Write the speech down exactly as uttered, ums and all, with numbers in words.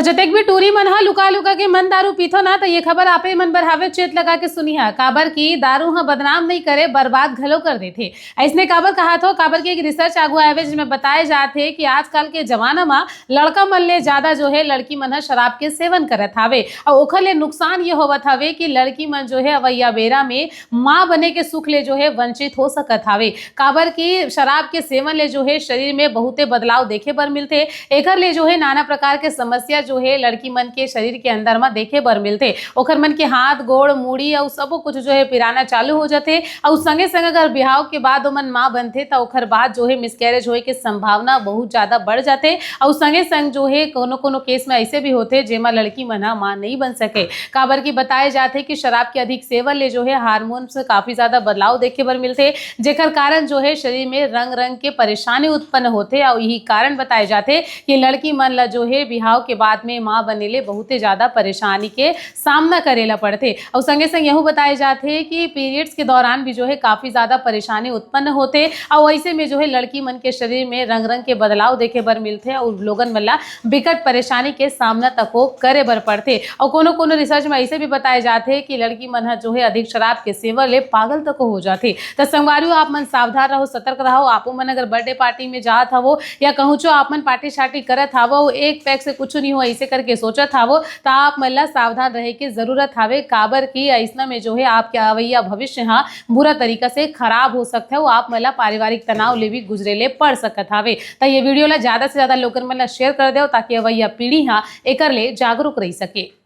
जतेक भी टूरी मन ह लुका लुका के मन दारू पीथो ना, त ये खबर आपे मन बर हावे, चेत लगा के सुनिहा, काबर कि दारू ह बदनाम नहीं करे, बर्बाद घलो कर देथे। अइसने काबर कहाथो, काबर कि एक रिसर्च आगू आए हवे, जिसमें बताए जात हे कि आजकल के जमाना म लड़का मन ले ज्यादा जो है लड़की मन ह शराब के सेवन करत हावे, और ओखर ले नुकसान ये होवत हावे कि लड़की मन जो है अवैया बेरा में माँ बने के सुख ले जो है वंचित हो सकत हावे, काबर कि शराब के सेवन ले जो है शरीर में बहुते बदलाव देखे बर मिलथे। एकर ले जो है नाना प्रकार के समस्या जो है लड़की मन के शरीर के अंदर म देखे बर मिलथे। ओखर मन के हाथ, गोड़, मूड़ी अउ सबो कुछ जो है पिराना चालू हो जाथे। अउ संगे संग अगर बिहाव के बाद ओमन माँ बनथे, त ओखर बाद जो है मिसकैरेज होए के संभावना बहुत ज्यादा बढ़ जाथे। अउ संगे संग जो है कोनो कोनो केस में ऐसे भी होथे, जेमा लड़की मन ह माँ नहीं बन सके, काबर कि बताए जाथे कि शराब के अधिक सेवन ले जो है हार्मोन्स में काफी ज्यादा बदलाव देखे बर मिलथे, जेकर कारण जो है शरीर में रंग रंग के परेशानी उत्पन्न होथे। अउ यही कारण बताए जाथे कि लड़की मन ला जो है बिहाव के बाद में माँ बने ले बहुते ज्यादा परेशानी के सामना करे ला पड़थे। अउ संगे संग यहू बताए जाथे कि पीरियड्स के दौरान भी जो है काफी ज्यादा परेशानी उत्पन्न होथे। अउ ऐसे में जो है लड़की मन के शरीर में रंग रंग के बदलाव देखे बर मिलथे, अउ लोगन मन ला बिकट परेशानी के सामना तको करे बर पड़थे। अउ कोनो कोनो रिसर्च में ऐसे भी बताए जाथे कि लड़की मन ह जो है अधिक शराब के सेवन ले पागल तको हो जाथे। त संगवारी हो, आप मन सावधान रहो, सतर्क रहो। आपो मन अगर बर्थडे पार्टी में जात हवो या कहूँचो आप मन पार्टी शार्टी करत हवो, एक पैक से कुछ नहीं हो ऐसे करके सोचत हवो, त आप मन ला सावधान रहे के जरूरत हावे, काबर कि अइसना में जो है आपके अवैया भविष्य ह बुरा तरीका से खराब हो सकत है। वो आप मन ला पारिवारिक तनाव ले भी गुजरे ले पड़ सकत हावे। त ये वीडियो ला ज्यादा से ज्यादा लोगन मन ला शेयर कर देव, ताकि अवैया पीढ़ी ह एकर ले जागरूक रह सके।